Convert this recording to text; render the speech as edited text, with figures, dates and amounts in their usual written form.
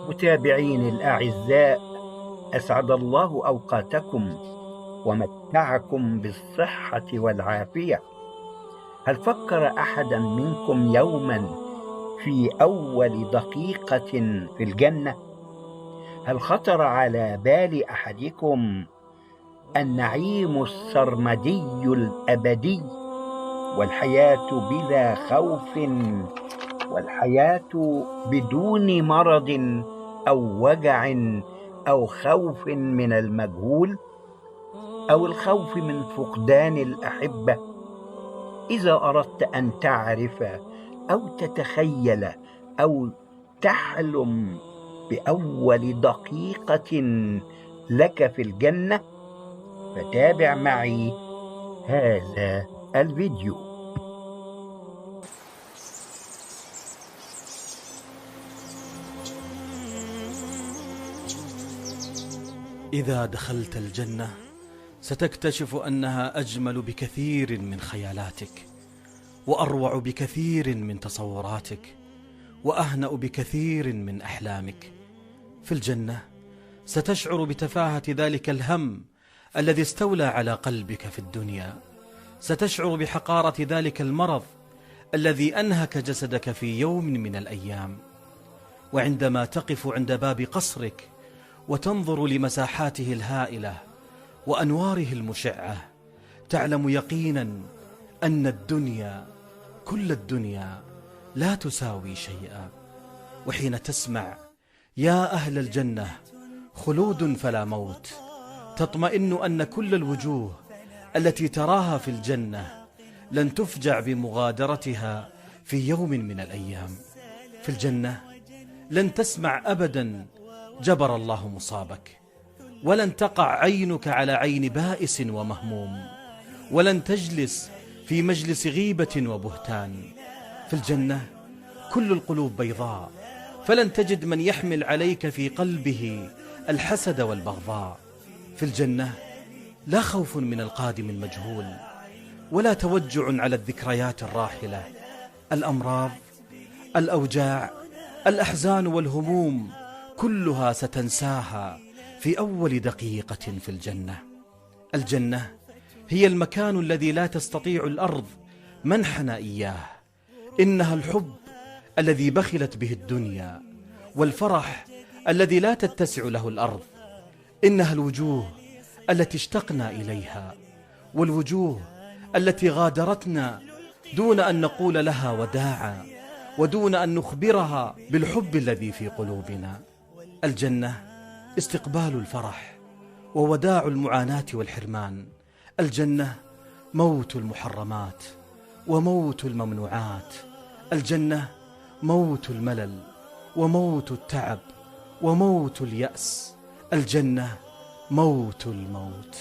متابعيني الأعزاء، أسعد الله أوقاتكم ومتعكم بالصحة والعافية. هل فكر أحدا منكم يوما في أول دقيقة في الجنة؟ هل خطر على بال أحدكم النعيم السرمدي الأبدي والحياة بلا خوف، والحياة بدون مرض أو وجع أو خوف من المجهول أو الخوف من فقدان الأحبة؟ إذا أردت أن تعرف أو تتخيل أو تحلم بأول دقيقة لك في الجنة، فتابع معي هذا الفيديو. إذا دخلت الجنة ستكتشف أنها أجمل بكثير من خيالاتك، وأروع بكثير من تصوراتك، وأهنأ بكثير من أحلامك. في الجنة ستشعر بتفاهة ذلك الهم الذي استولى على قلبك في الدنيا، ستشعر بحقارة ذلك المرض الذي أنهك جسدك في يوم من الأيام. وعندما تقف عند باب قصرك وتنظر لمساحاته الهائلة وأنواره المشعة، تعلم يقينا أن الدنيا، كل الدنيا، لا تساوي شيئا. وحين تسمع يا أهل الجنة خلود فلا موت، تطمئن أن كل الوجوه التي تراها في الجنة لن تفجع بمغادرتها في يوم من الأيام. في الجنة لن تسمع أبدا جبر الله مصابك، ولن تقع عينك على عين بائس ومهموم، ولن تجلس في مجلس غيبة وبهتان. في الجنة كل القلوب بيضاء، فلن تجد من يحمل عليك في قلبه الحسد والبغضاء. في الجنة لا خوف من القادم المجهول، ولا توجع على الذكريات الراحلة. الأمراض، الأوجاع، الأحزان والهموم كلها ستنساها في أول دقيقة في الجنة. الجنة هي المكان الذي لا تستطيع الأرض منحنا إياه. إنها الحب الذي بخلت به الدنيا، والفرح الذي لا تتسع له الأرض. إنها الوجوه التي اشتقنا إليها، والوجوه التي غادرتنا دون أن نقول لها وداعا، ودون أن نخبرها بالحب الذي في قلوبنا. الجنة استقبال الفرح ووداع المعاناة والحرمان. الجنة موت المحرمات وموت الممنوعات. الجنة موت الملل وموت التعب وموت اليأس. الجنة موت الموت.